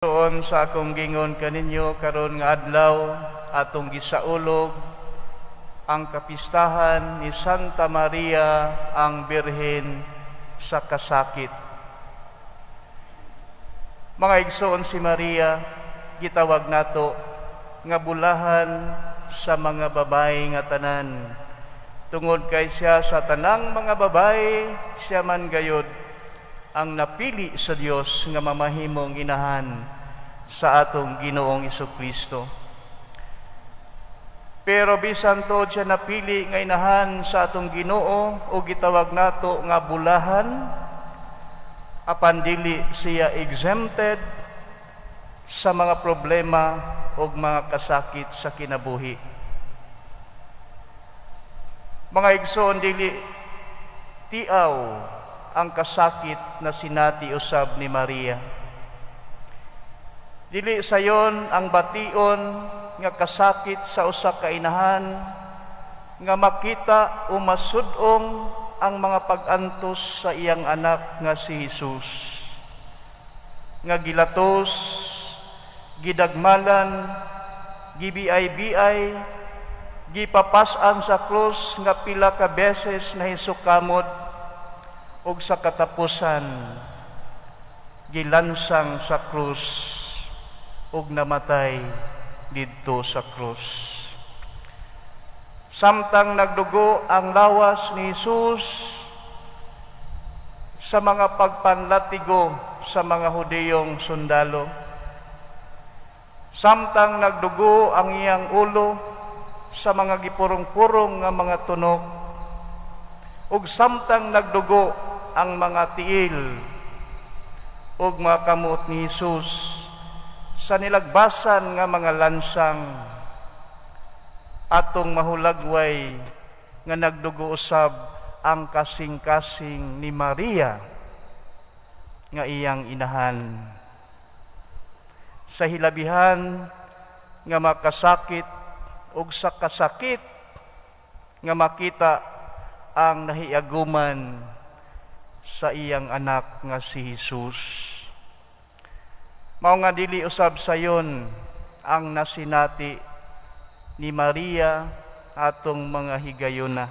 Tuon sa akong gingon kaninyo, karon nga adlaw atong gisaulog ang kapistahan ni Santa Maria ang Birhen sa Kasakit. Mga igsoon, si Maria gitawag nato nga bulahan sa mga babae nga tanan. Tungod kay siya, sa tanang mga babae, siya man gayod ang napili sa Dios nga mamahimong inahan sa atong Ginoong Kristo. Pero bisan tuod siya napili nga inahan sa atong Ginoo o gitawag nato nga bulahan, apan dili siya exempted sa mga problema o mga kasakit sa kinabuhi. Mga igsoon, dili tiaw ang kasakit na sinati usab ni Maria. Dili sayon ang bation nga kasakit sa usa ka inahan nga makita o masud-ong ang mga pag-antos sa iyang anak nga si Jesus, nga gilatos, gidagmalan, gibiay-biay, gipapas-an sa krus nga pila ka beses nahisukamot, ug sa katapusan gilansang sa krus ug namatay didto sa krus. Samtang nagdugo ang lawas ni Jesus sa mga pagpanlatigo sa mga Hudiyong sundalo, samtang nagdugo ang iyang ulo sa mga gipurong-purong nga mga tunok, ug samtang nagdugo ang mga tiil ug mga kamot ni Jesus sa nilagbasan nga mga lansang, atong mahulagway nga nagdugo usab ang kasing-kasing ni Maria nga iyang inahan. Sa hilabihan nga makasakit ug sa kasakit nga makita ang nahiaguman sa iyang anak nga si Jesus. Mao nga dili usab sayon ang nasinati ni Maria atong mga higayuna.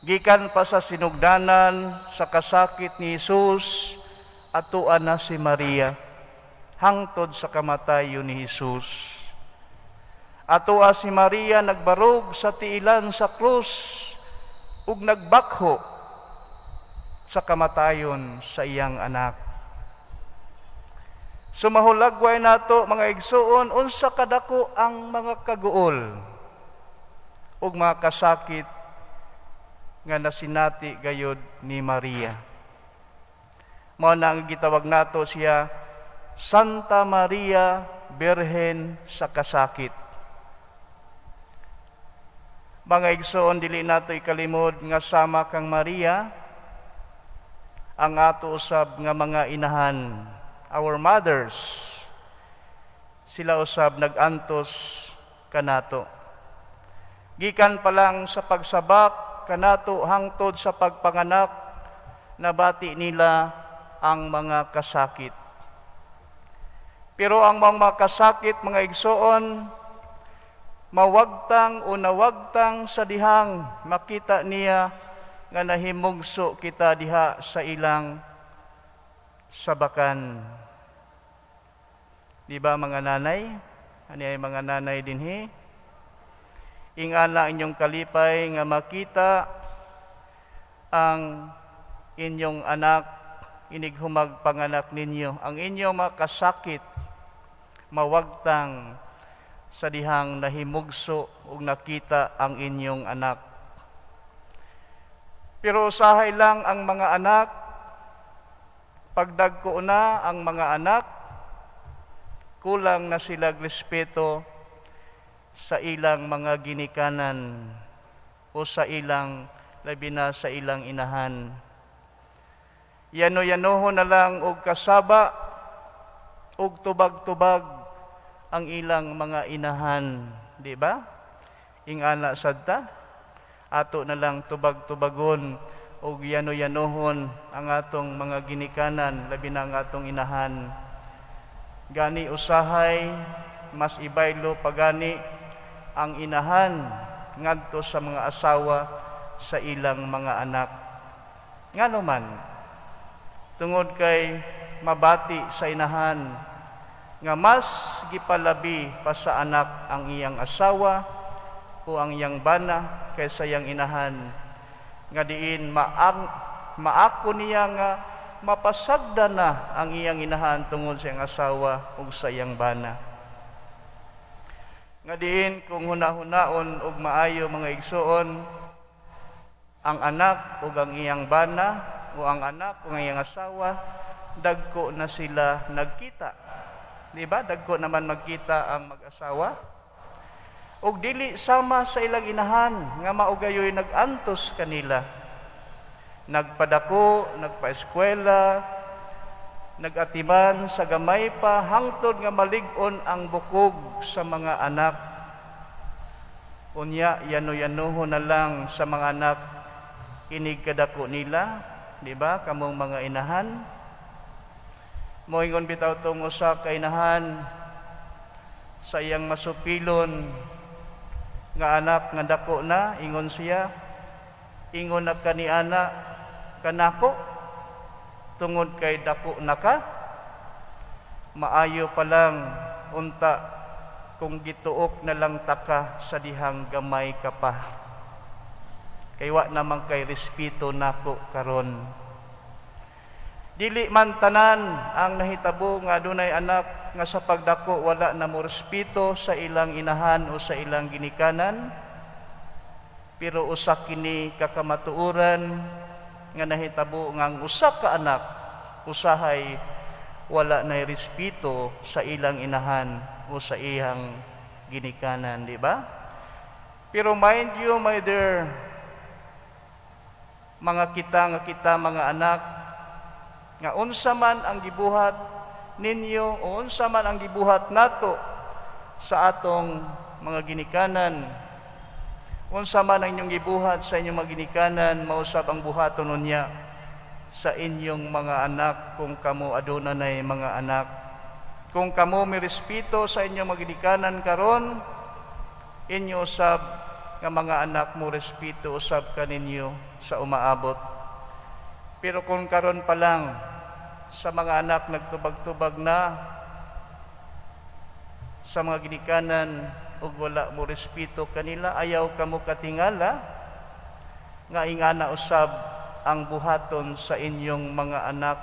Gikan pa sa sinugdanan sa kasakit ni Jesus, atoa na si Maria hangtod sa kamatayon ni Jesus. Atoa si Maria nagbarog sa tiilan sa krus ug nagbakho sa kamatayon sa iyang anak. Sumahulagway nato, mga igsuon, unsa kadako ang mga kaguol ug mga kasakit nga nasinati gayod ni Maria. Mao na ang gitawag nato siya Santa Maria Birhen sa Kasakit. Mga igsoon, dili nato ikalimod nga sama kang Maria ang ato usab nga mga inahan, our mothers, sila usab nag-antos kanato. Gikan pa lang sa pagsabak kanato hangtod sa pagpanganak, nabati nila ang mga kasakit. Pero ang mga kasakit, mga igsoon, mawagtang o nawagtang sa dihang makita niya nga nahimugso kita diha sa ilang sabakan. Di ba, mga nanay? Ano ay mga nanay dinhi? Ingana inyong kalipay nga makita ang inyong anak inighumag panganak ninyo. Ang inyong makasakit mawagtang sa dihang nahimugso ug nakita ang inyong anak. Pero usahay lang ang mga anak, pagdagko na ang mga anak, kulang na sila respeto sa ilang mga ginikanan o sa ilang, labi na sa ilang inahan. Yano-yanoho na lang og kasaba og tubag-tubag ang ilang mga inahan, di ba? Ingana sadta, ato na lang tubag-tubagon og yano-yanohon ang atong mga ginikanan, labi na ang atong inahan. Gani usahay mas ibaylo pagani ang inahan ngadto sa mga asawa sa ilang mga anak. Ngano man, tungod kay mabati sa inahan nga mas gipalabi pa sa anak ang iyang asawa o ang iyang bana kaysa iyang inahan, nga diin maako niya nga mapasagda na ang iyang inahan tungod sa iyang asawa ug sa iyang bana. Nga diin kung hunahunaon og maayo, mga igsoon, ang anak ug ang iyang bana o ang anak ug ang iyang asawa, dagko na sila nagkita. Di ba? Dagko naman magkita ang mag-asawa. Ug dili sama sa ilang inahan nga mao gayoy nag-antos kanila. Nagpadako, nagpaeskwela, nag-atiman sa gamay pa hangtod nga malig-on ang bukog sa mga anak. Unya yano-yanoho na lang sa mga anak inig kadako nila, di ba? Kamong mga inahan. Moingon bitaw tong usa ka inahan sa iyang masupilon nga anak nga dako na, ingon siya, "Ingon na kaniana kanako tungod kay dako na ka, maayo pa lang unta kung gituok na lang taka sa dihang gamay ka pa. Kay wa naman kay respeto nako karon." Dili man tanan ang nahitabo nga adunay anak nga sa pagdako wala na mo respeto sa ilang inahan o sa ilang ginikanan, pero usa kini ka kamatuoran nga nahitabo nga ang usa ka anak usahay wala na respeto sa ilang inahan o sa iyang ginikanan, di ba? Pero mind you, my dear, mga kita nga kita mga anak, nga unsa man ang gibuhat ninyo o unsa man ang gibuhat nato sa atong mga ginikanan, unsa man ang inyong gibuhat sa inyong mga ginikanan, mausab ang buhaton unya sa inyong mga anak kung kamo aduna nay mga anak. Kung kamo may respeto sa inyong mga ginikanan karon, inyo usab nga mga anak mo respeto usab kaninyo sa umaabot. Pero kung karon pa lang sa mga anak nagtubag-tubag na sa mga ginikanan ug wala mo respeto kanila, ayaw kamo katingala nga ingana usab ang buhaton sa inyong mga anak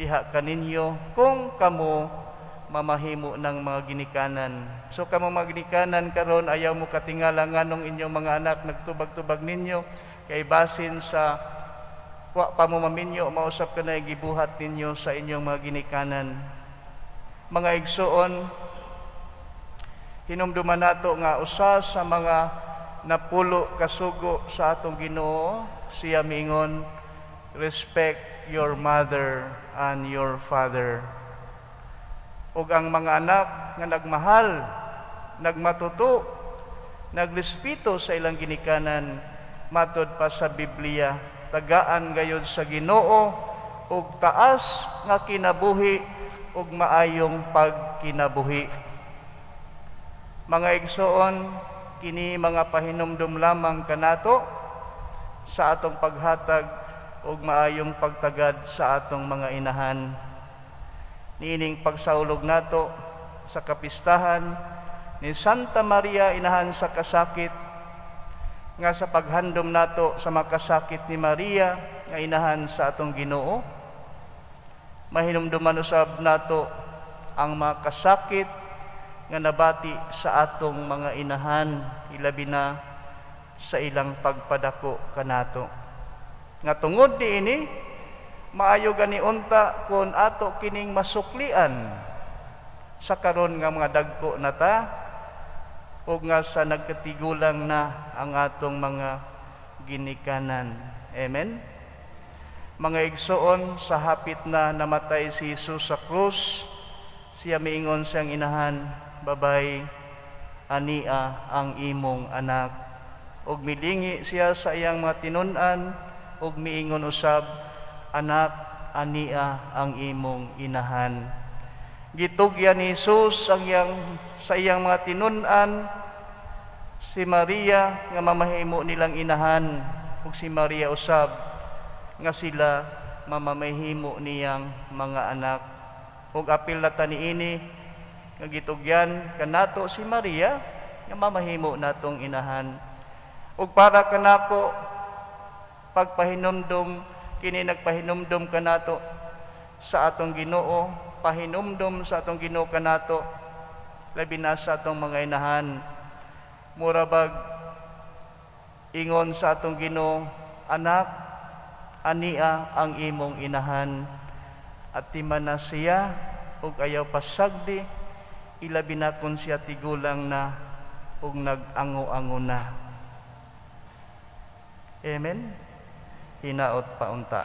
diha kaninyo kung kamo mamahimo ng mga ginikanan. So kamo mga ginikanan karon, ayaw mo katingala nganong inyong mga anak nagtubag-tubag ninyo, kay basin sa wa pa mo maminyo, mausap ka na gibuhat ninyo sa inyong mga ginikanan. Mga igsoon, hinumduman nato nga usa sa mga 10 kasugo sa atong Ginoo, siya miingon, "Respect your mother and your father." Ug ang mga anak nga nagmahal, nagmatuto, nagrespeto sa ilang ginikanan, matod pa sa Biblia, tagaan gayod sa Ginoo og taas nga kinabuhi ug maayong pagkinabuhi. Mga igsoon, kini mga pahinumdum lamang kanato sa atong paghatag ug maayong pagtagad sa atong mga inahan. Niining pagsaulog nato sa kapistahan ni Santa Maria Inahan sa Kasakit, nga sa paghandom nato sa makasakit ni Maria nga inahan sa atong Ginoo, mahinumduman usab nato ang makasakit nga nabati sa atong mga inahan, ilabi na sa ilang pagpadako kanato. Nga tungod niini, maayo gani unta kon ato kining masuklian sa karon nga mga dagko na ta o nga sa nagkatigulang na ang atong mga ginikanan. Amen? Mga igsoon, sa hapit na namatay si Jesus sa krus, siya miingon siyang inahan, "Babay, ania ang imong anak." Ug milingi siya sa iyang mga tinun-an, ug miingon usab, "Anak, ania ang imong inahan." Gitugyan ni Jesus ang iyang sa iyang mga tinun-an si Maria nga mamahimo nilang inahan ug si Maria usab nga sila mamamahimo niyang mga anak. Ug apil na ta niini nga gitugyan kanato si Maria nga mamahimo natong inahan. Ug para kanako, pagpahinumdum kini, nagpahinumdum kanato sa atong Ginoo, pahinumdum sa atong Ginoo kanato, labi na sa atong mga inahan. Mura bag ingon sa atong Ginoo, "Anak, ania ang imong inahan. Atiman na siya ug ayaw pasagdi, ilabi na kung siya tigulang na ug nag-ango-ango na." Amen. Hinaot paunta.